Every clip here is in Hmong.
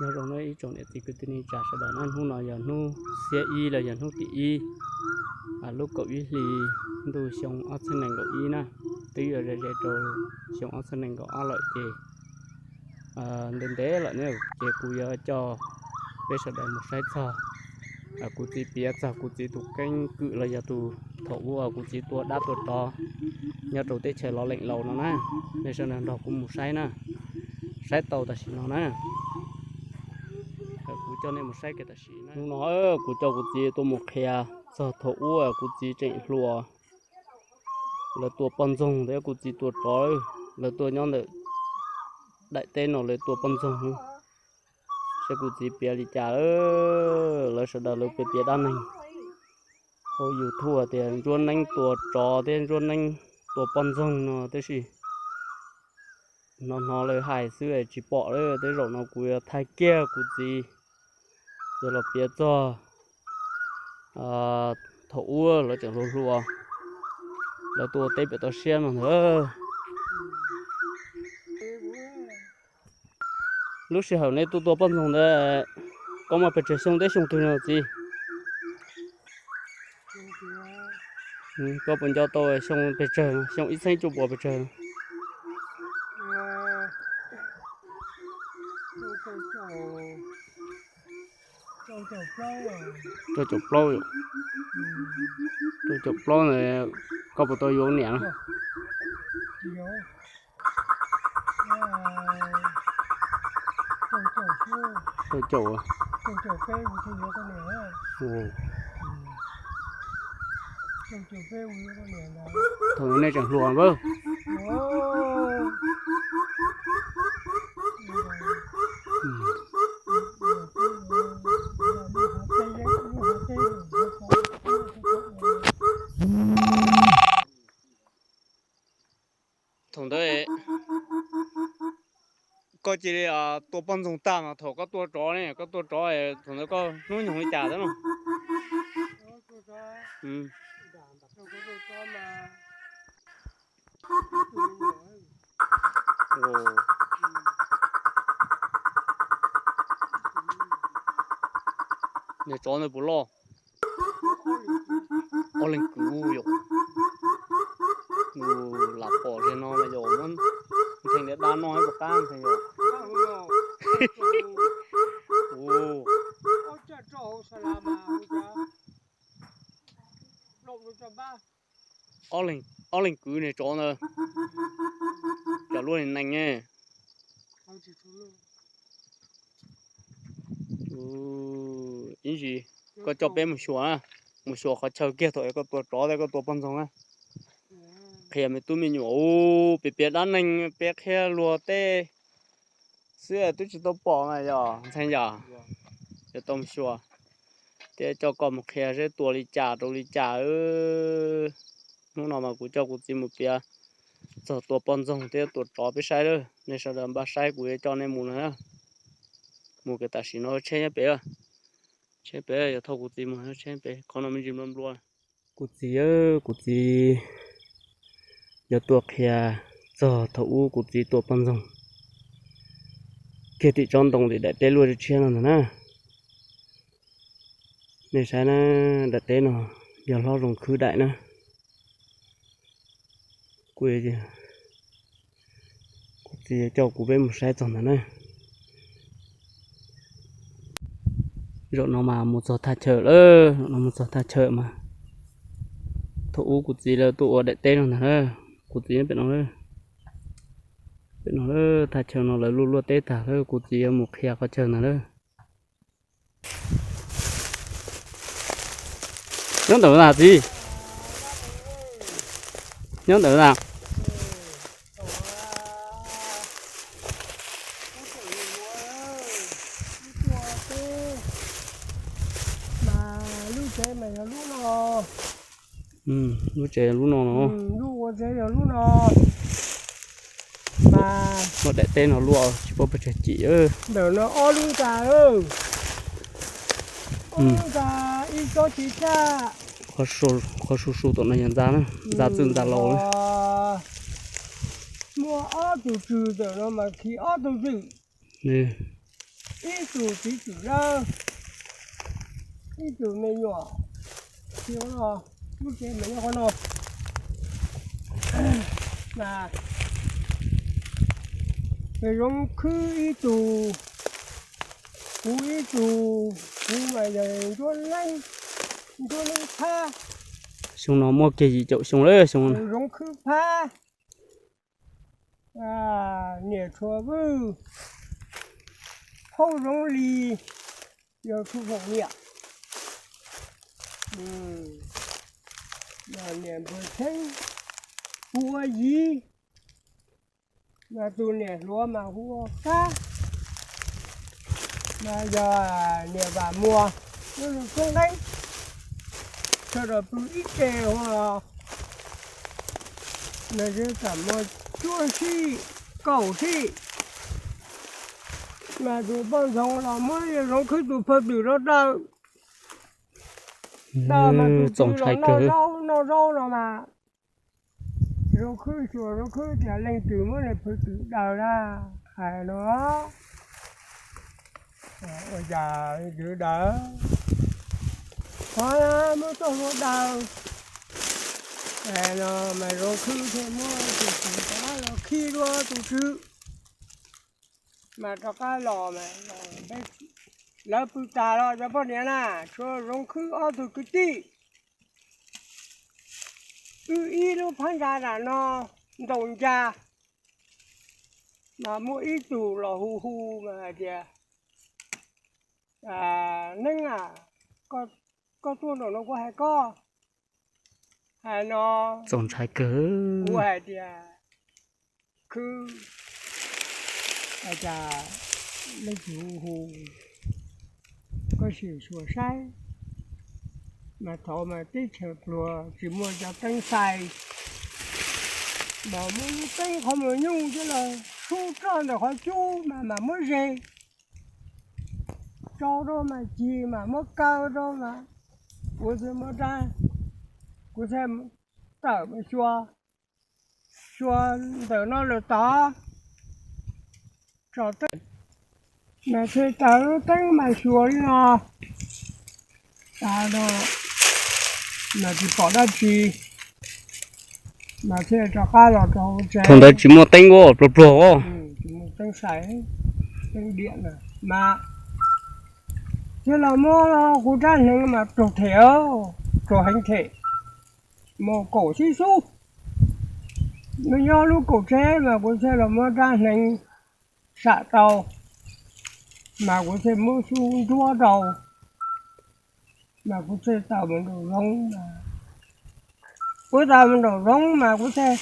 Nyob zoo nawb ib tsoom niam txiv kwv tij neej tsa sawv daws na, hnub no yog hnub xiab ib los yog hnub tim ib, lub kaum ib hlis ntuj xyoo ob txhiab nees nkaum ib na, twb yuav ze ze rau xyoo ob txhiab nees nkaum ob lawm ces ntev ntev lawm ne, ces kuv yuav coj peb sawv daws mus saib txog kuv txiv piav txog kuv txiv tus keeb kwm los yog tus thaum ub kuv txiv tua dab tua tsov nyob rau teb chaws Los Lees Laus no na. Nej sawv daws nrog kuv mus saib na, saib tau tam sim no na. Kuv coj nej mus saib kiag tam sim no. Hnub no kuv coj kuv txiv tuaj mus qhia txog thaum ub kuv txiv tseem hluas, lawv tua poj ntxoog thiab kuv txiv tua tsov, lawv tuaj nyob ntawm daim teb no lawv tua poj ntxoog. Saib kuv txiv piav li cas, lawv sawv daws lawv piav piav dab neeg hauv YouTube tias Ntsuab Neeb tua tsov thiab Ntsuab Neeb tua poj ntxoog no, tab sis hnov hnov lawv hais xwb tsis pom lawm. Tej zaum no kuv yuav thaij kiag kuv txiv yuav los piav txog thaum ub lawv tseem hluas hluas, lawv tuaj ua teb pem toj siab no ntag. Lub sij hawm nej tuaj tua poj ntxoog ntawd, koj muaj pes tsawg xyoo thiab xyoo twg no txiv? Koj puas nco tau xyoo pes tsawg, xyoo ib txhiab cuaj puas pes tsawg? Rau caum plaub, rau caum plaub ntawd, koj puas tau yuav niam? Rau caum, thaum nej tseem hluas na. Thaum ntawd koj cia li tua poj ntxoog tag mas thaum koj tua tsov ne, koj tua tsov thaum ntawd koj hnub nyoog li cas xwb no? Niag tsov ntawd puas loj? Ob leeg kwv yom. Mus lam pom li no mas yog muab ntxhee dab dab noj ib puas qab ntxhee yom. Ob leeg kwv niag tsov ntawd, cov luaj li nees ne. Ib ntsis koj coj peb mus xyuas, mus xyuas qhov chaw kiag thaum koj tua tsov thiab koj tua poj ntxoog na. Qhia me tub me nyuam ub, piav piav dab neeg, piav qhia luag tej xwb twb tsis tau pom mas yog ntxhee yom. Yuav tau mus xyuas thiab coj koj mus qhia seb tua li cas rau li cas. Hnub no mas kuv coj kuv txiv mus piav txog tua poj ntxoog thiab tua tsov peb saib lawm, nej sawv daws npaj saib kuv yuav coj nej mus no na. Mus kiag tam sim no tsheb nyob pem, tsheb pem yuav thauj kuv txiv mus tsheb pem, qhov no me ntsis nplua nplua. Kuv txiv, kuv txiv yuav tuaj qhia txog thaum ub kuv txiv tua poj ntxoog kiag tim tsob ntoo tim daim teb luaj tshiab no ntag na. Nej saib na, daim teb no yog hlob zoo khwb daim na. Kuv, kuv txiv coj kuv peb mus saib txog ntawd na. Zaum no mas mus txog thaj chaw lawm, zaum no mus txog thaj chaw mas thaum ub kuv txiv lawv tuaj ua daim teb no ntag na. Kuv txiv pem no, pem no, thaj chaw no lawv luaj luaj teb tag lawm, kuv txiv yuav mus qhia qhov chaw ntag lawm. Nyob ntawd na txiv. Nyob ntawd na. Lub tsev mas yog lub no. Lub tsev lub no no. Lub ua tsev yog lub no. Mas muaj daim teb no luaj tsis paub pes tsawg cim. Ntawm no ob lub ntxa, ob lub ntxa, ib tsob txiv tshaj. Qhov su su tom no yog ntxa na, ntxa txwj ntxa laus na. Muaj ob tug tswm ntawm no mas khi ob tug tswm. ib tug txiv txwm dawb, ib tug me nyuam, tsis ua no, lub tsev mas nyob qhov no. Mas Zoov Khwb ib tug, kuv ib tug, kuv mas yog Ntsuab Neeb, Ntsuab Neeb Phab. Xyoo no muaj kiag yim caum xyoo lawm xyoo no. Zoov Khwb Phab, niam Tshuas Vwj, Phauj Zoov Lis, yog Tshuj Foom niam. Niam Npuag Cheeb, kuv ua yiv, mas tus niam hluas mas hu ua Kab, mas yog niam Vam Muas, lub zos Txoob Nqeeb, sawv daws pw ib tse ua los, mas txawm muaj cuaj sij, kaum sij, mas tus poj ntxoog los muab Zoov Khwb tus phawj twm rau daws, daws mas tus txiv los noj zaub noj zaub no mas Zoov Khwb xyuas Zoov Khwb tias leej twg muab niag phawj twm daws na, hais no. Ua cas leej twg daws, qhov muab txoj hlua daws, hais no. Mas Zoov Khwb thiaj muab tus tswv rov qab los khi dua tus tswv, mas rov qab los mas lawv pw tas los cov poj niam na, tshuav Zoov Khwb ob tug kwv tij, wb ib lub phab ntsa nram no ntaus ncas, mas muaj ib tug los hu hu mas hais tias, Neeb a, koj tuaj nraum no kuv hais koj, hais no. Txaus ntshai kawg. Kuv hais tias, Khwb, hais tias leej twg hu hu, koj sim xyuas saib. Mas thaum mas teb chaws pluag tsis muaj cov teeb xais, mas muab lub teeb qhov muag nyuj coj los sub roj ntawm qhov cub mas mam muab ze, tsau rau mas cig mas muab kaw rau mas, kuv thiaj muab rab, kuv thiaj tawm mus xyuas, xyuas ntawm no lawm tod, tso teeb, mas thiaj taws lub teeb mas xyuas li no, tas no mas tsis pom dab tsi, mas thiaj rov qab los rau hauv tsev. Thaum ntawd tsis muaj teeb ua pluag pluag os. Tsis muaj teeb xais, teeb diam na, mas thiaj los muab kuv rab hneev mas raug them, raug heev them, mus kaum xib xub, nws nyob lub kaum tsheb mas kuv thiaj los muab rab hneev sam tau, mas kuv thiaj muab xub nruab rau, mas kuv thiaj tawm mus nraum zoov. Kuv tawm mus nraum zoov mas kuv thiaj,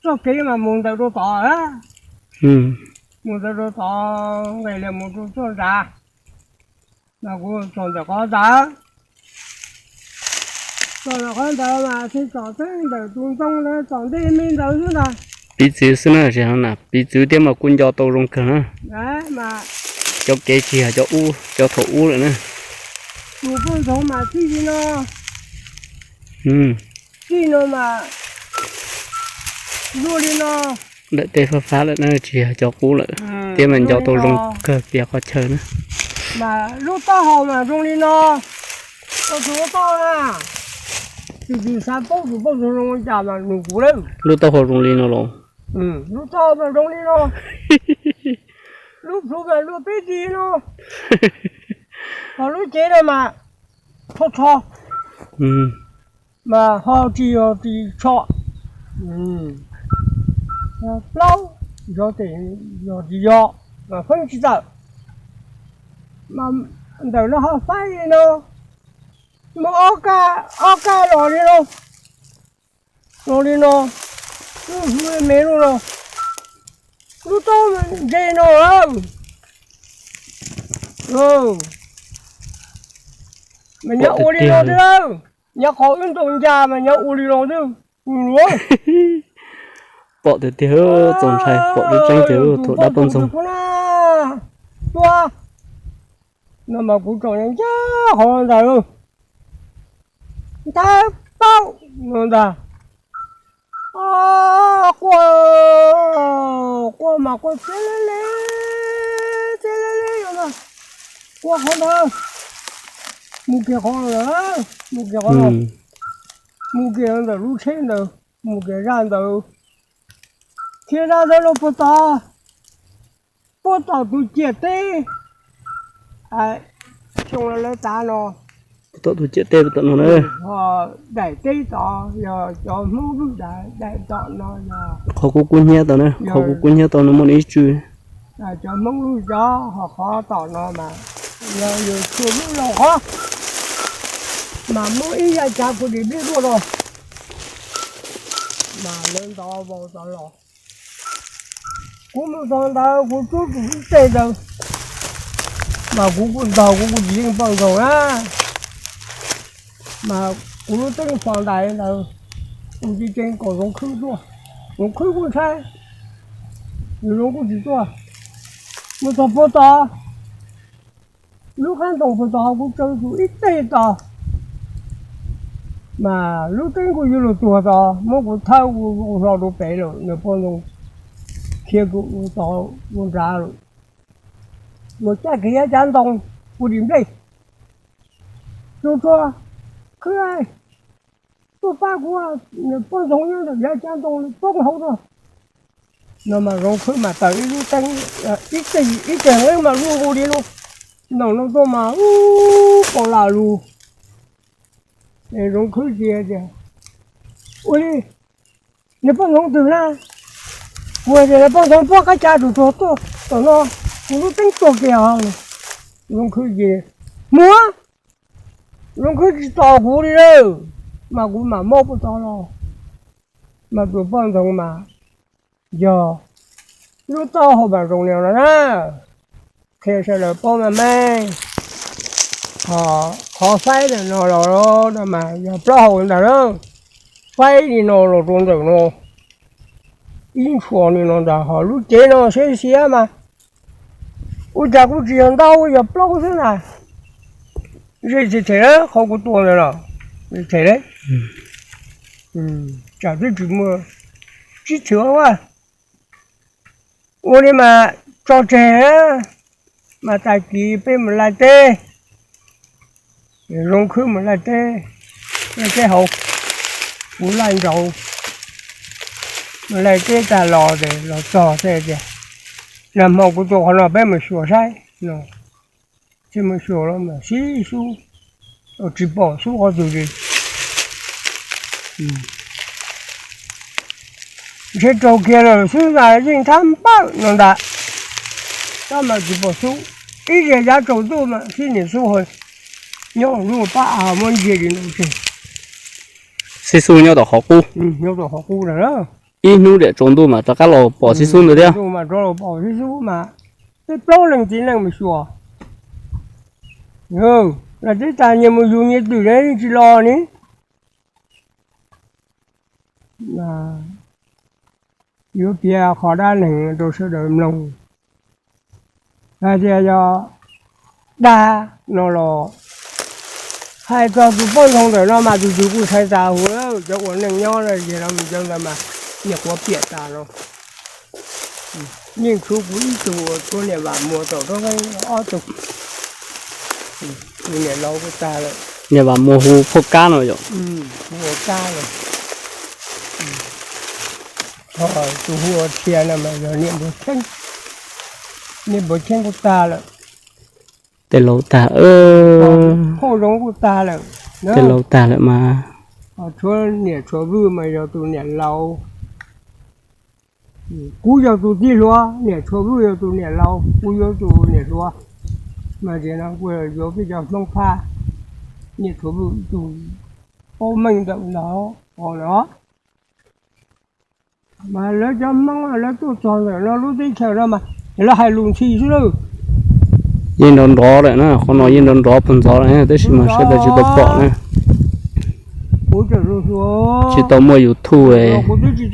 txoj kev mas mus ntawm rau tod, mus ntawm rau tod nqes lias mus rau txoj nrad, mas kuv txog ntawm qhov ntawd, txog ntawm qhov ntawd mas thiaj tsom teeb ntawm tus ntoo ntawd txom ntej me ntawd xwb ntag. Piv txwv xwb na, tsis hais na, piv txwv thiab mas kuj nco tau zoo kawg na. Cov kev tsis yog cov ub, cov thaum ub lawm na. Tus poj ntxoog mas txij li no, txij no mas luaj li no. Daim teb fab fab lawm na, tsis yog cov qub lawm, thiab mas nco tau zoo kawg kiag qhov chaw na. Mas lub taub hau mas zoo li no, tus tau na, tus twg xav paub tus poj ntxoog zoo li cas mas nug kuv lawm. Lub taub hau zoo li no los? Lub taub hau mas zoo li no, lub plhu mas luaj peb tsis no, ho lub cev no mas tsho tsho, mas ho tsis yog tsis tsho, plaub, yog tsis yog mas feeb tsis tawm, mas ntawm no ho faib li no, mas ob kab los li no, los li no, lub hlwb me lub no, lub taub ntse no lawm, mas nyob ua li no xwb lawm, nyob qhov wb ntaus ncas mas nyob ua li no xwb. Pom tiag tiag, txaus ntshai, pom tseeb tseeb tiag, tus dab poj ntxoog. Tua no mas kuv tsom ncaj qhov ntawd, ntawd paub no ntag. Quaj, quaj mas quaj txias le le, txias le le no. Ua qhov ntawd, mus kiag qhov ntawd, mus kiag qhov no, mus kiag ntawm lub tsheb ntawd, mus kiag zaj ntawd, khiav zaj ntawd los puag tod, puag tom tus ciam teb, xyoo lawv tav no, tom tus ciam teb tom no na, daim teb tod yog cov Hmoob lub daim, daim tom no yog qhov kuv kub hnyiab tau na, qhov kuv kub hnyiab tau no muaj ib tsw. Cov Hmoob lub cov ho qhov tom no mas yog yus tshua lub laus qhov, mas muab ib yav cav kuv dim nplej tuaj no, mas lawv ntov vau tod los. Kuv mus txog ntawd kuv rub tus ib teg ntawd, mas kuv kuj ntog kuv kuj tsis yeej poj ntxoog na, mas kuv lub teeb fo ntais ntawd, kuv tsis ceev kom Zoov Khwb tuaj, Zoov Khwb kuj ntshai, Zoov kuj tsis tuaj. Mus txog puag tod, lub qab ntoo puag tod kuv tsawv tus ib teg tod, mas lub teeb kuj yuav luag tuag tod, muab kuv thawb kuv hlo rau pem lawm, nws poj ntxoog khiav kuv tod ua nrad lawm. Mus caij kiag yav cav ntoo, kuv dim nplej, Tsuag Tsuag, Khwb, tuaj pab kuv, nws poj ntxoog nyob ntawm yav cav ntoo poob hauv no. No mas Zoov Khwb mas taws ib lub teeb, ib teg nqeeb mas luaj nkaus li lub ntoo no tuaj mas ub, pom lam lug. Zoov Khwb tias, ua li, nws poj ntxoog twg na? Kuv tias nws poj ntxoog puag qab cav Tsuag Tsuag tuaj tom no, kuv lub teeb tuag kiag. Zoov Khwb ces, mus, Zoov Khwb tsis tos kuv li lawm, mas kuv mam mob puag tod los. Mas tus poj ntxoog mas yog lub taub hau mas zoo li no na, qhia sawv daws paub mas me. Qhov faib ntawm no los no mas yog plaub hau ntag na, faib li no los rau ntawm no, ib ntshua li no ntag, ho lub cev no siab siab mas ua cas kuj tsis yog ntau, yog plaub xwb na. Zej tsis them, qhov kuv tua ntawd los them, tsam twb tsis muaj tsib thwv a. Ua li mas tso tseg, mas tag kis peb mus laij teb. Zoo Khwb mus laij teb, laij teb hauv, kuv laij nraud. Mus laij teb tag los ces los txog thiaj tias, nag hmo kuv tua qhov no peb mus xyuas saib no. Thiaj mus xyuas los mas sib xub, tsis pom xub qhov twg li. Ntshe raug kiag lawm xwb mas yeej thab npawm no ntag. Tab mas tsis pom xub, ib zaug yav tsaus ntuj mas sib nias xub ho nyob lub pab av muab ntsia li no tseg. Sib xub nyob tom qhov qub, nyob tom qhov qub na. Ib hnub diam tsaus ntuj mas rov qab los pom sib xub ntawd thiab. Mas rov los pom sib xub mas peb plaub leeg txiv neej mus xyuas, laij teb tas nyias mus yug nyias twm ne, tsis los ni. Yuav piav qhov dab neeg rau sawv daws mloog. Hais tias yog dag no los hais txog tus poj ntxoog ntawm no mas tus twg kuj sai tas huv, cov ua neej nyob ces no mus cov ntawd mas niam quav piam tas no. Yeej tshuav kuv ib tug, tshuav niam Vam Muas tom roob ob tug. Tus niam laus kuj tag lawm. Niam Vam Muas hu Phoj Kab no yom? Hu ua Kab lawm. Ho tus hu ua Txhia no mas yog niam Npuag Cheeb. Niam Npuag Cheeb kuj tag lawm. Tej laus tag, Phauj Zoov kuj tag lawm. Tej laus tag lawm mas. Tshuav niam Tshuav Vwj mas yog tus niam laus. Kuv yog tus tij hluas, niam Tshuav Vwj yog tus niam laus, kuv yog tus niam hluas. Mas tias no kuj yuav peb cov Hmoob phab, niam Tshuav Vwj tus paub meej ntawm no, no. Mas lawv cov Hmoob lawv tuaj txog ntawm no lub teb chaws no mas lawv hais lus ntxhi xwb lawm. Yeej nrov nrov lawm na, qhov no yeej nrov nrov puag ntxov lawm tab sis mas sawv daws tsis tau pom na. Tsis tau muaj YouTube,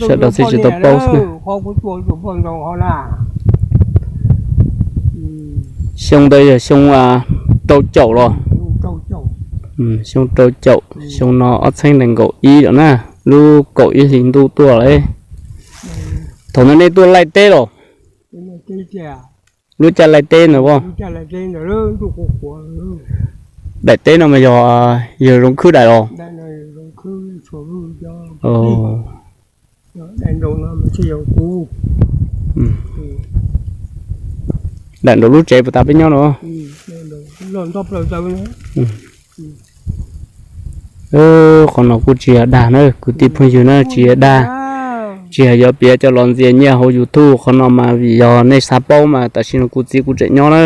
sawv daws thiaj tsis tau paub xwb na. Xyoo ntawd yog xyoo rau caum los? Xyoo rau caum, xyoo no ob txhiab nees nkaum ib lawm na, lub kaum ib hlis ntuj tuaj lawm. Thaum ntawd nej tuaj laij teb los? Lub caj laij teb ntawd as. Daim teb no mas yog yawg Zoov Khwb daim los? Daim nraum lub tsev puas tas peb nyob no? Qhov no kuj tsis yog dag na kwv tij phooj ywg na, tsis yog dag, tsis yog yuav piav coj los ntxias nyiaj hauv YouTube. Qhov no mas vim yog nej xav paub mas tam sim no kuv txiv kuj tseem nyob na.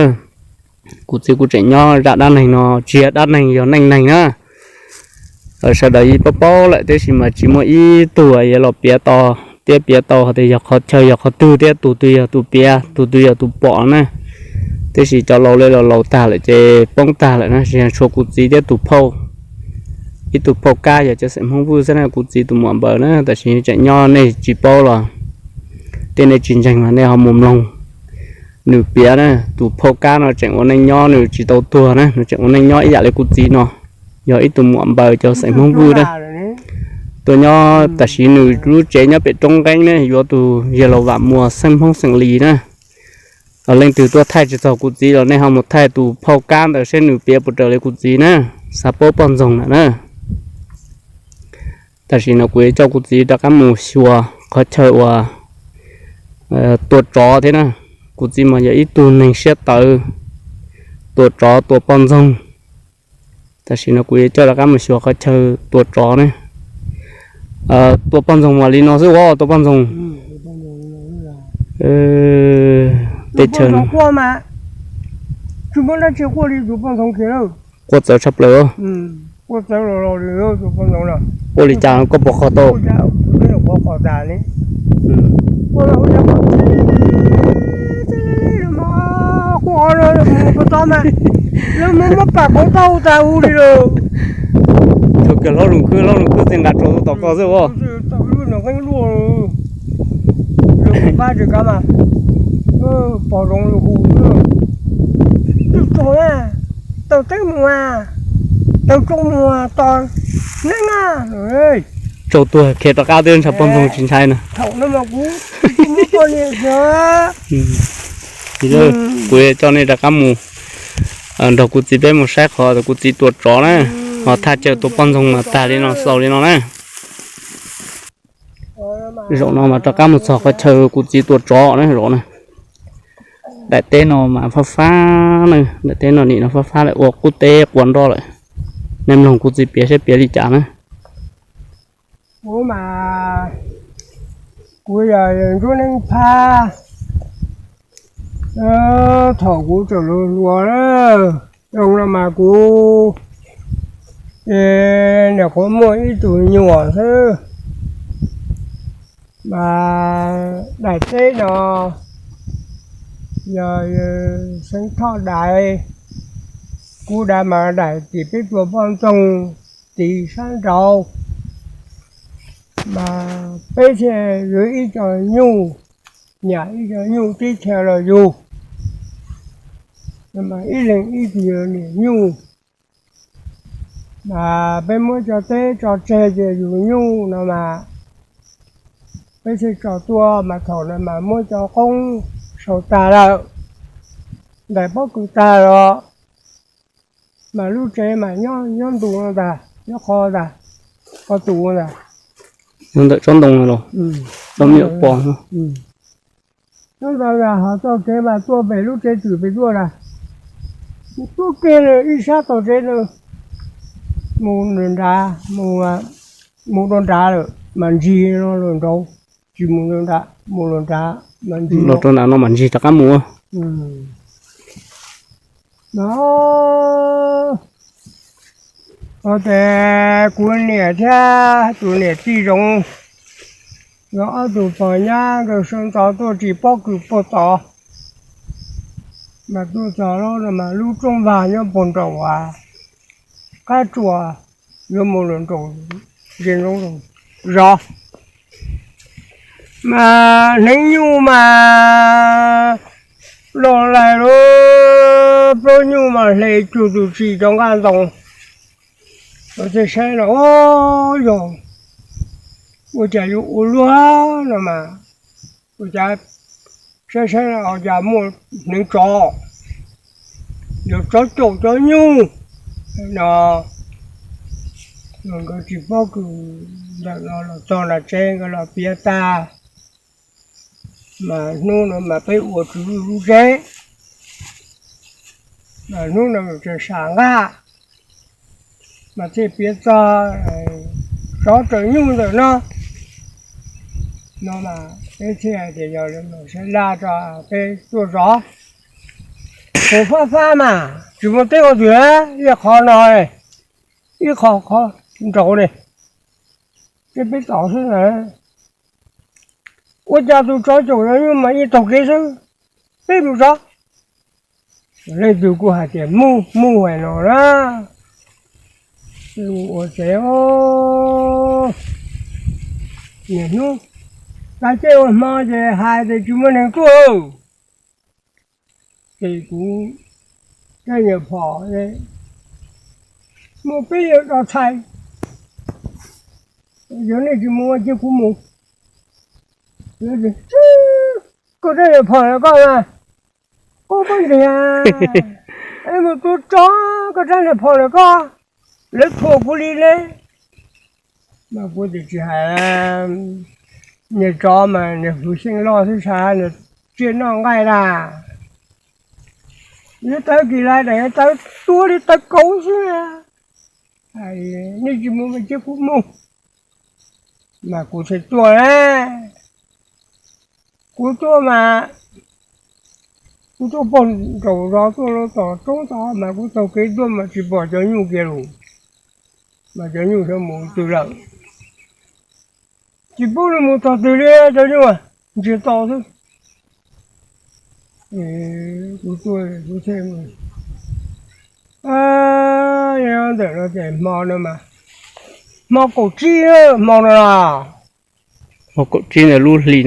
Kuv txiv kuj tseem nyob, zaj dab neeg no tsis yog dab neeg, yog neej neeg na. Sawv daws yeej paub paub lawm tab sis mas tsis muaj ib tug yuav los piav tau, thiab piav tau hais tias yog qhov chaw yog qhov twg thiab tus twg yog tus piav, tus twg yog tus pom na. Tab sis cov laus li los laus tag lawm ces poob tag lawm na, tsis yog tshuav kuv txiv thiab tus phauj, ib tug phauj Kab yog cov xeem Hmoob Vwj xwb na, kuv txiv tus muam npaws na, tam sim tseem nyob nej tsis paub los tej nej tsis ntseeg mas nej ho mus mloog nws piav na. Tus phauj Kab no tseem ua neej nyob, nws tsis tau tuag na, nws tseem ua neej nyob ib yam li kuv txiv no, yog ib tug muam npaws cov xeem Hmoob Vwj na. Tuaj nyob tam sim nws lub tsev nyob pem roob nqeeb ne, yuav tus yawg laus Vam Muas xeem Hmoob xeem Lis na. Leej twg tuaj thaij tsis txog kuv txiv los nej ho mus thaij tus phauj Kab ntawd seb nws piav puas raws li kuv txiv na, xav paub poj ntxoog lawm na. Tam sim no kuv yuav coj kuv txiv rov qab mus xyuas qhov chaw uas tua tsov thiab na. Kuv txiv mas yog ib tug neeg siab tawv, tua tsov tua poj ntxoog. Tam sim no kuv yuav coj rov qab mus xyuas qhov chaw tua tsov ne. Tua poj ntxoog mas li no xwb as, tua poj ntxoog. Teb chaws quaj tsis muaj dab tsi quaj li tus poj ntxoog kiag. Quaj txawv tshaj plaws. Quaj txawv los los li tus poj ntxoog no. Quaj li cas koj puas qhov tau? Quaj no, lawv mus muab pam kauv tau tas u li lawm. Thaum kawg hlob Zoov Khwb, hlob Zoov Khwb txij nqa tsuag tuaj tom koj xwb as. Pab tsis kav mas pog zoov hu, tau teb mus, tau tso mus tos neeb na. Tsaug tuag khiav rov qab twb ntshaw poj ntxoog tsis ntshai na. Thaum no mas kuv tsis muaj poj niam xyov. Kuv coj nej rov qab mus nrog kuv txiv peb mus saib qhov kuv txiv tua tsov na, ho thaj chaw tua poj ntxoog mas tag li no xaus li no na. Zaum no mas rov qab mus txog qhov chaw kuv txiv tua tsov na, zaum na. Daim teb no mas fab fab na, daim teb no nim no fab fab lawm, ua qub teb qua nroj lawm. Nej mloog kuv txiv piav seb piav li cas na. Kuv mas, kuv yog Ntsuab Neeb Phab. Thaum kuv tseem hluas hluas, zoo no mas kuv nyuam qhuav muaj ib tug nyuam xwb. Mas daim teb no yog Xeev Thoj daim, kuv daim mas daim tim peb tua poj ntxoog tim sab nraud. Mas peb thiaj yuav ib co nyuj, nyam ib co nyuj teb chaws los yug, ib leeg ib tug niam nyuj. Mas peb muab cov teb tso tseg ces yug nyuj no mas peb thiaj tso tuaj, mas thaum no mas muab cov qoob sau tag lawm, ntais pob kws tag los, mas lub tsev mas nyob ntu no ntag, nyob qhov ntag, qhov tus ntag. Nyob ntawm tsob ntoo no los? Tsob me nyuam pos no. Nyob ntawd ho txoj kev mas tuaj pem lub tsev twm pem tuaj na. Tuaj kiag ib sab tom tsev no, mus nrad, mus rau nrad lawm mas ntsig no los nraud, tsis mus rau nrad, mus los nrad mas ntsig, los rau nrad no mas ntsig rov qab mus. No, ua ces kuv niam thiab tus niam tij Zoov, nkawd ob tug pog nyab nkawd sawv ntxov tuaj tsis pob kws puag tod, mas tuaj txog lub no mas lub rooj vag nyob puag nraum qab tsuas, yuav mus los nraum ze zov. Mas hneev nyuj mas los laig lub plaub nyuj mas hle cuag tus tsis rov nqaj ntoo. Lawv thiaj saib no, o, yog ua cas yuav ua luaj no mas, ua cas saib saib cas muaj hneev tsov, yuav tsov caum cov nyuj no. Nkawd tsis paub kws ntawm no los txog nram tsev nkawd los piav tag, mas hnub no mas peb ua tswv lub tsev, mas hnub no tseem sam nqaj, mas thiaj piav txog tsov caum nyuj ntawm no. No mas peb thiaj hais tias yog li no sab laj rau peb tuaj zov. Hauv fab fab mas tsis muaj teb ua twg, ib qho no, ib qho qhov nraud ne, peb peb tom xwb na. Ua cas tus tsov caum cov nyuj mas yeej taug kev xwb, peb mus zov. Leej twg kuj hais tias mus mus hais no na. Ua tsev, niaj hnub, tag kis ua hmo ces hais tias tsis muaj neeg tuaj. Ces kuv thiaj nyuam phom, muaj peb yawg tso txhais, yog nej tsis mus cia kuv mus. Koj rab niag phom los koj mas, koj poj ntiag, es mus tua tsov koj rab niag phom los koj, lawv thuam kuv li ne. Mas kuv tsis hais, niag tsov mas niag hwv xyeej loj xwb sas, niag tsiaj noj nqaij na. Yuav tawv kis lais daim tawv tuab li tawv kauv xwb. Nej tsis mus mas cia kuv mus, mas kuv thiaj tuaj. Kuv tuaj mas, kuv tuaj pog nraum zos tuaj rau tom roob tod mas kuv taug kev tuaj mas tsis pom cov nyuj kiag lawm, mas cov nyuj sawv mus twg lawm. Tsis paub nws mus txog twg li cov nyuj, ntsia to xwb. Kuv tuaj kuv thiaj, ntawm no ces hmo no mas, hmo kaum tsib hmo no los, hmo kaum tsib ntawd lub hli,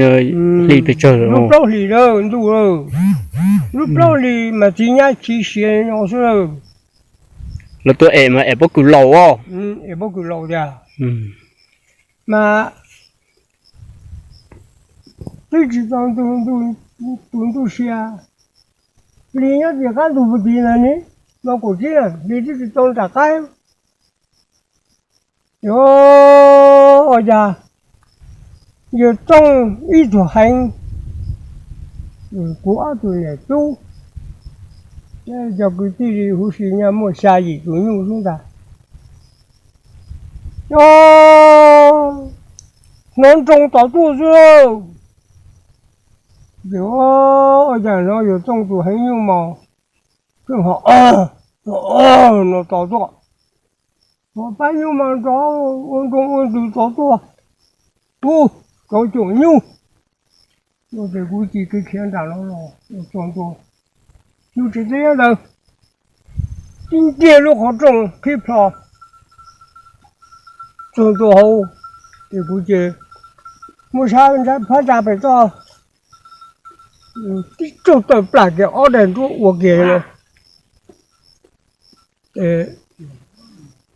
hli pes tsawg lub plaub hlis ntuj, lub plaub hlis mas txiv nyab txiv siav nyob xwb. Lawv tuaj es mas es pob kws laus os, es pob kws laus tiag. Mas twb tsis tau tus ntuj sia, hli nyob tim qab ntug puag tid ntag ne, hmo kaum tsib hli twb tsis tau nram qab. Yog ua cas yawg Tooj ib tug heev, kuv ob tug niam tub, cov kwv tij li huv si nyaj muaj xya yim tus nyuj xwb ntag. Hnov nroo tod tuaj xwb. Ua cas hnov yawg Tooj tus heev nyuj mos, no tod tuaj. Pab nyuj mas nrov ua nroo ua ntws tod tuaj. Ub, tsov caum nyuj. Ces kuv cia li khiav nram no los txog ntua, nyuj tsev teb ntawd, tib ntiag lub qhov rooj qhib plho txog ntua hauv. Ces kuv ces muab sab phab ntsa pem toj tib tsaug tawm plam kiag ob daim nruab ua kiag no.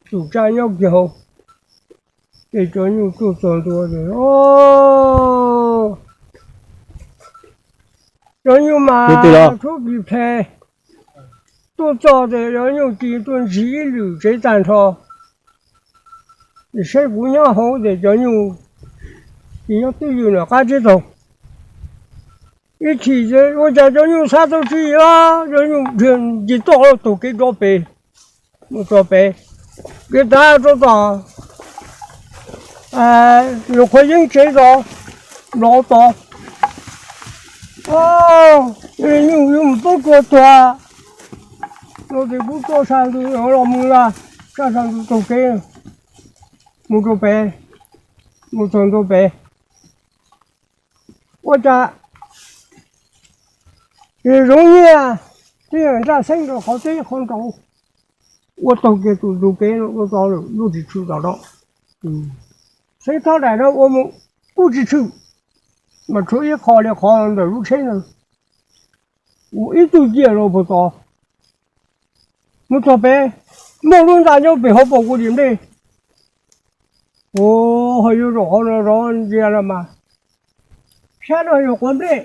Tus tsaj nyob kiag hauv, ces cov nyuj tuaj txog ntua ces, cov nyuj mas tub kis phe tuaj txog ces cov nyuj cia li tuaj ntsib ib lwm tsev tag nrho. Ces saib kuv nyob hauv ces cov nyuj cia li nyob twj ywm nram qab tsib taug. Ib chim ces ua cas cov nyuj xav tau tsis yog, cov nyuj dhia nce toj taug kev rov pem, mus txog pem, kev tav rau tom Yawg Qhuav Yeeb tsev tod, nrov tod. Nyuj yuav mus poob rua tuag no ces kuv tuaj sab ntug los mus na, sab sab ntug taug kev mus rau pem, mus txog ntua pem. Ua cas yog zoo nyiaj, tib yam nraj xeeb rau qhov teb qhov nraud, ua taug kiag tus ntug kev no ua tau lawm, lub ris tshwm tom no. Xeeb thob daim no ua mus kuj tsis tshwm, mas tshuav ib qho li qhov ntawm lub tsheb ntawd, ua ib tug ciaj rau puag tod. Mus txog pem, muaj lub ntxa nyob pem hauv paus kuv dim nplej. Ua ho yuav zaum qhov no zov ntsia no mas, sab no yog quav nplej,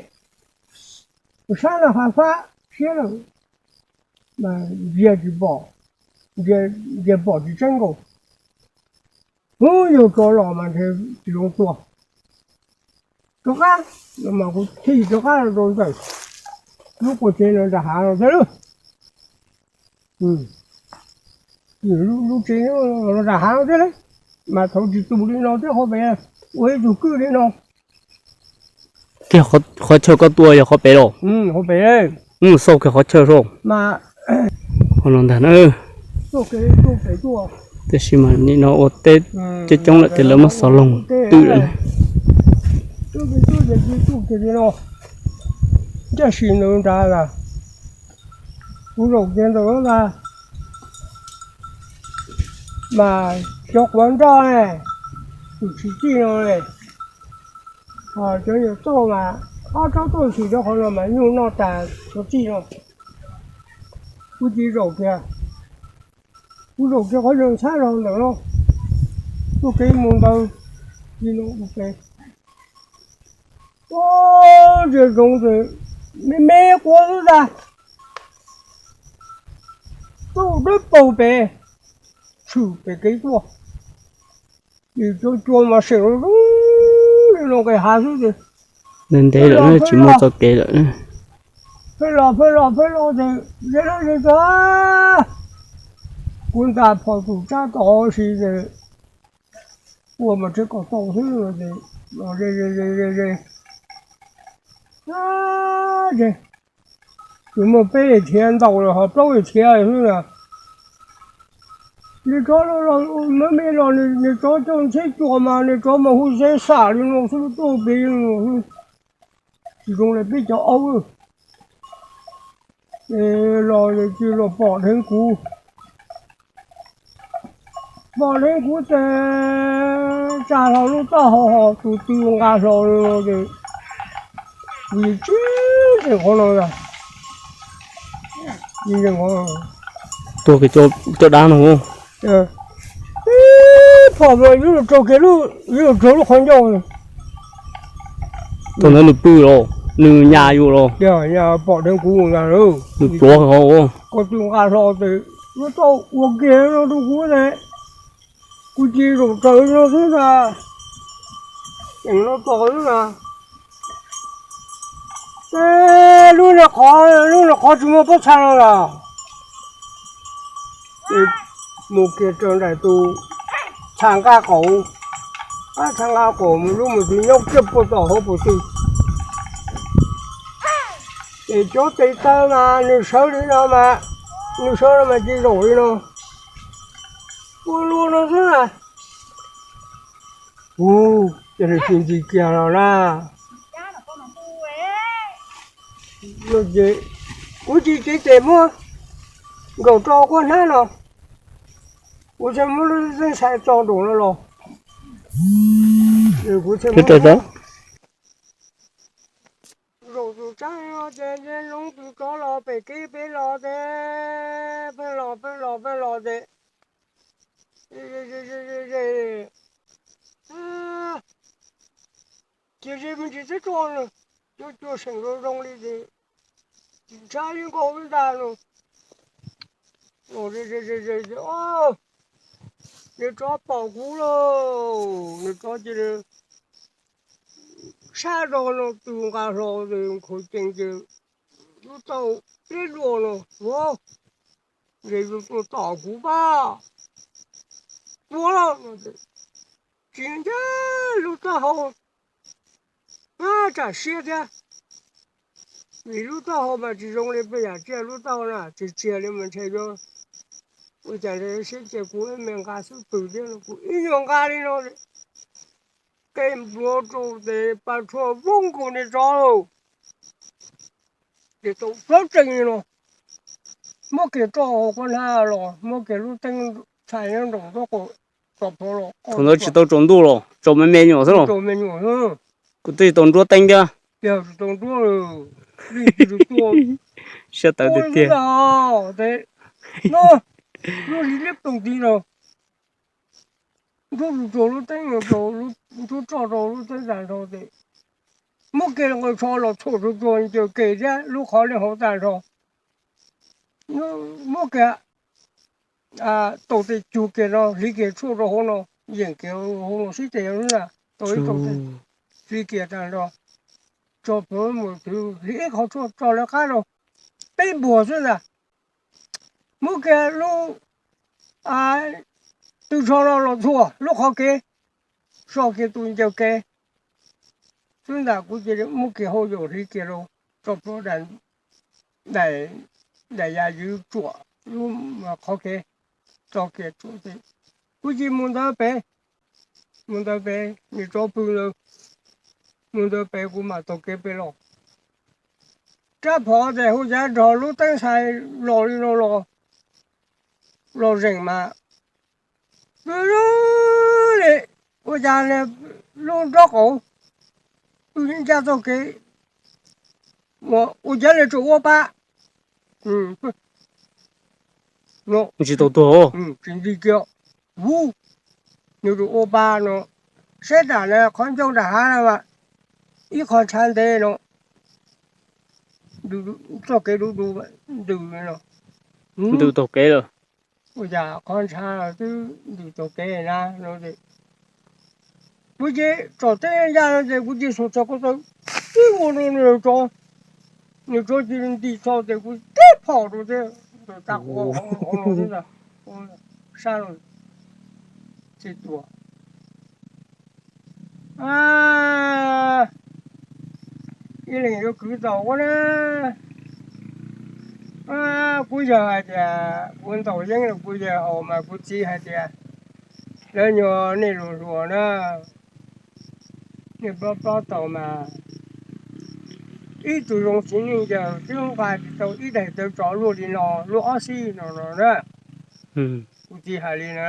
Sab no hav fab siab lawm, ntsia tsis pom, ntsia pom tsis tseeb nkaus. Ub, yog tsov los mas ntshe tsis zoo tua. Rov qab, no mas kuv thij rov qab rau ntawm lub qua tsev no nram hav no thiab lawm. Lub tsev no nram hav no thiab lawm, mas thaum tsis tus li no thiab qhov pem ua ib tug kwj li no. Tiag, qhov chaw koj tua yog qhov pem los? Qhov pem, xauj kiag qhov chaw saib. Qhov no ntag na. Tiam sis mas nim no ua teb coob coob lawm ces lawv muab xov loog twm lawm. Ncaj sim nws nrad, kuv zaum kiag ntawm lawv ntag. Mas cov quav nroj ne, tus tsis txij no ne, cov nyuam tauj mas ob tsob tauj xwm cov qhov no mas nyuj noj tas cov txij no. Kuv cia zaum kiag, kuv zaum kiag qhov zoov txhab los ntawm no, tuaj kev mus ntawd, cia no ua ke. Ub, ntsia zoov ces me me quav xwb ntag. Tuaj dawb paug pem, tshwm pem kev tuaj. Ces cov cua mas seem zoo li no nqes hav xwb ces ntev ntev lawm, tsis muaj txoj kev lawm. Pheej los pheej los pheej los ces ze ze ze, kuv nta phom tus tsab tom si ces ua mas tsev kom tau xwb ces los ze ze ze ze ze. Ces muaj peb yam thiav ntau los ho plaub yam thiav xwb na. Nws tsov los, me me los nws tsov coj ntxhiab cua mas nws tsov mas hu xeb xam li no xwb, tuaj pem li no xwb. Tsis zoo li peb cov aub. Los ces los pom dheev kuv, pom dheev kuv ces tsa hlo lub taub hau ho tus tw nqa hlo li no ces kuv yeej tsis ntseeg qhov no. Tuag cov dab no. Phom mas yuav luag raug kiag, yuav luag raug lub qhov ncauj. Thaum ntawd nws pw los, nws nyas yus los? Pom dheev kuv na, nws pluav hov. Koj tw nqa hlo ces lub taub ua kiag no rau kuv ces kuv cia zaum raws no xwb ntag. Eem no tos xwb ntag. Ces lub niag qhov, lub niag qhov tsis muaj pob txha no los, mus kiag raws nraim tus txha nqaj qaum, txha nqaj qaum mus lub mus tsis nyob kiag puag tom hauv pus tw. Ces cov tes taw mas nws sawv li no mas, nws sawv no mas cia zaum li no, ua luaj no xwb na. Ub, ces nws tsis ntxim kiag los na. Kuv tsis cev tes muab nkaum rau koj hnab no, kuv thiaj muab lub xeeb xais tso nraum no los. Kuv thiaj muab zaum tus tsaib no ces nce loo tus tsov los pem kev pem los ces pheej los pheej los pheej los ces ces ze me ntsis teb tso, cua cua seem zoo zoo li ces tsis ntshai li nkaus li ntag no. Nws tsov pom kuv lauj, nws tsov cia li sab zog no tw nqa hlo ces nkhaus cees ces lub taub liab luaj no, ua, ntshe yuav tuaj tom kuv pab. Ua, tsis ntshai, lub taub hau tsam siab thiab, vim lub taub hau mas tsis zoo li peb yam tsiaj, lub taub hau na tsis txias li mas ntshe yuav ua cas ntshe siab cia kuv me nqa xub pwg thiab no, kuv ib nyuag nqa li no, qe npluav rau ces pas tshuaj voob nkaus niag tsov lauj. Ces tau plawv tsees li no, muab kiag roj hauv qab hnab los, muab kiag lub teeb txhais nyob nraum nraub qaum tso plhuav los. Thaum ntawd tsis tau tsaus ntuj los, tsaus me me nyuam xwb los? Tsaus me nyuam xwb. Kuv twb tsis tau nruab teeb thiab. Tsis tau nruab, siab tawv tiag tiag. No, lub hlis liab ploog tid no, ntsuab rau lub teeb, ntsuab roj rau lub teeb tas nrho ces Muab kiag nqaws tsho los txhuam tsuag tsuag ncaws kiag thiab lub qhov li hauv tag nrho. Muab kiag tau tej cug kiag no hliv kiag tshuaj rau hauv no, yeem kiag hauv no sib tes na, tau ib tau tej hliv kiag tag nrho. Tso plhuav mus twv hliv ib qhov tshuaj tso lawv qab rau peb npuag xwb ntag. Muab kiag lub tw tsho no los txhuam lub qhov kev, so kiag tus ncaws kev xwb ntag. Kuv cia li muab kiag hauj yaum hliv kiag rau, tso plhuav daim, daim ya ywv tsuam lub qhov kev, tso kiag tsuam tes. Kuv cia li mus ntawd pem, mus ntawd pem niam tsov pw ntawd, mus ntawd pem kuv mam taug kev pem los. Rab phom tes hu cav nrog lub teeb xais los li no los, los zeem mas pw li ua cas lub nrob qaum, pw ncaj txoj kev, ua cas li tsuas ua pa, tsis tau tuag, tsis nti kiag, hu, nws tsuas ua pa no, saib nram na qhov ncauj nram hav na, ib qho ntshav ntev no, txoj kev dub dub, ntws no, ntws taug kev lawm. Ua cas qhov ntshav twb ntws taug kev na no. Kuv cia li tsom teb ncaj no ces kuv cia li xuas txog ko taw tib ua rau nws tsov, nws tsov cia li nti txho ces kuv tib phom rau thiab, sab tsis tua. Ib leeg yuav kwv tau ua na. Kuv yawg hais tias kuv ntaus yeeb los kuv yawg haus mas kuv txiv hais tias, lawv nyuag nej luag hluas na, nej plob plob tau mas ib tug zoo txiv neej yawg twb nqa tsis tau ib daim tawv tsov luaj li no, luaj ob xib no no na. Kuv txiv hais li no,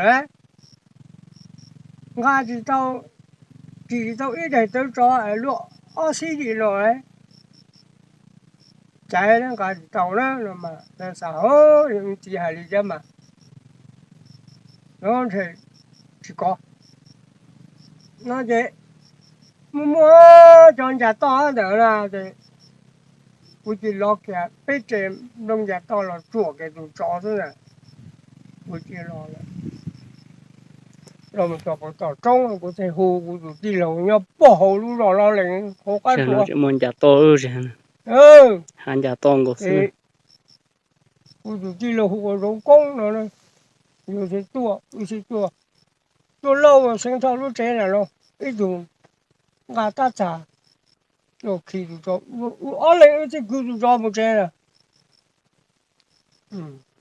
nqa tsis tau, tsim tsis tau ib daim tawv tsov luaj ob xib li no. Caiv nqa tsis tau na no mas xav, txiv hais li thiab mas, ntshe tsis kov no ces muaj muaj cov ncas toj ntawd na, kuv cia li lov kiag peb tsev nplooj ncas toj los tsuam kiag tus tsov xwb na. Kuv cia li los lawm, los mus txog puag tom roob kuv thiaj hu kuv tus tij laug nyob puag hauv lub zos Loj Lees hauv qab tsua, muaj ncas toj, hav ncas toj nkaus xwb. Kuv tus tij laug hu ua Zoov Koob no, yus thiaj tuaj, wb thiaj tuaj, tuaj lauj, Xeev Thoj lub tsev ntawm no, ib tug nqa tab txag los khi tus tsov, ob leeg wb thiaj kwv tus tsov mus tsev na.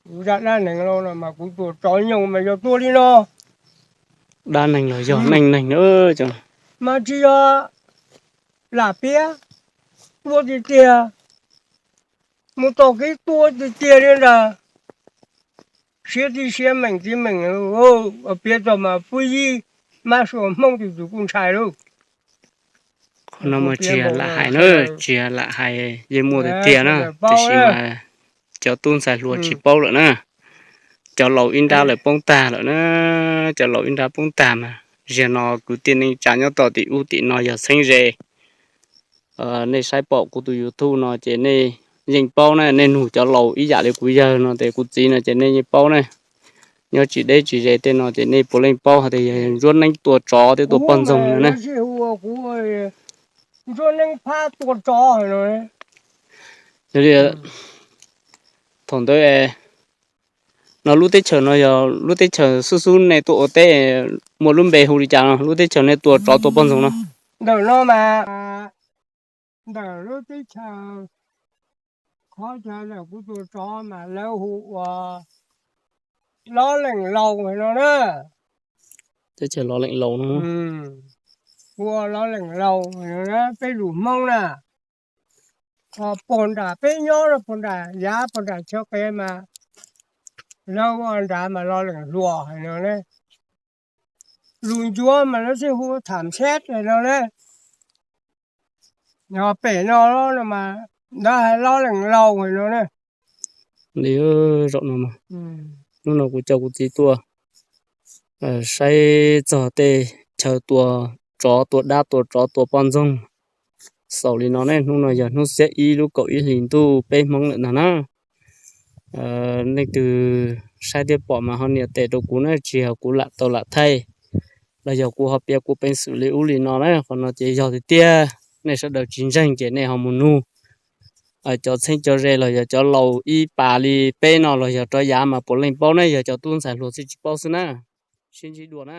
Kuv zaj dab neeg no mas kuv tua tsov nyoog mas yog tua li no. Dab neeg los yog neej neeg na, mas tsis yog lam piav, tua tiag tiag, mus tom kev tua tiag tiag li ntag. Siav txiv siav, meem txiv meem, piav txog mas pub yib mab sua Hmoob tus tus kuj ntshai lauj. Qhov no mas tsis yog lam hais na, tsis yog lam hais, yeej muaj tiag tiag na, tiam sis mas cov tub ntxhais hluas tsis paub lawm na. Cov laus ib nrab lawm poob tag lawm na, cov laus ib nrab poob tag mas. Zaum no kwv tij neej tsa nyob tom tim ub tim no yog txheeb ze, nej saib pom kuv tus YouTube no ces nej yeej paub na, nej nug cov laus ib yam li kuv yawg no ces kuv txiv no ces nej yeej paub na. Nyob tsis deb tsis ze tej no ces nej puav leej paub hais tias yog Ntsuab Neeb tua tsov thiab tua poj ntxoog no na. Yog li, thaum ntawd no lub teb chaws no yog lub teb chaws xub xub nej tuaj ua teb, muaj lub npe hu li cas no, lub teb chaws nej tua tsov tua poj ntxoog no? Ntawm no mas, ntawm lub teb chaws, qhov chaw ntawm kuv tua tsov mas lawv hu ua Lob Leej Laus no na. Teb chaws Lob Leej Laus no. Hu ua Lob Leej Laus no, peb lus Hmoob na. Ho puag nram peb nyob no, puag nram yav puag nram chaw qev mas lawv ua nrad mas Lob Leej Hluas hais no ne. Lus Ncuav mas lawv thiaj hu ua Tham Xeb hais no ne. Ho pem no mas lawv hais Lob Leej Laus hais no ne. Li zaum no, hnub no kuv coj kuv txiv tuaj saib txog tej chaw tua tsov tua dab tua tsov tua poj ntxoog, xaus li no ne, hnub no yog hnub xiab ib lub kaum ib hlis ntuj peb Hmoob lawm ntag na. Leej twg saib thiab pom mas ho nias tes rau kuv na, tsis yog kuv lam tau lam thaij los yog kuv ho piav kuv peev xwm li ub li no na, qhov no ces yog tiag tiag, nej sawv daws tsis ntseeg ces nej ho mus nug cov txheeb cov ze los yog cov laus ib pas li peb no los yog rov yav mas puav leej paub ne, yog cov tub ntxhais hluas xwb tsis paub xwb na. Sib ntsib dua na.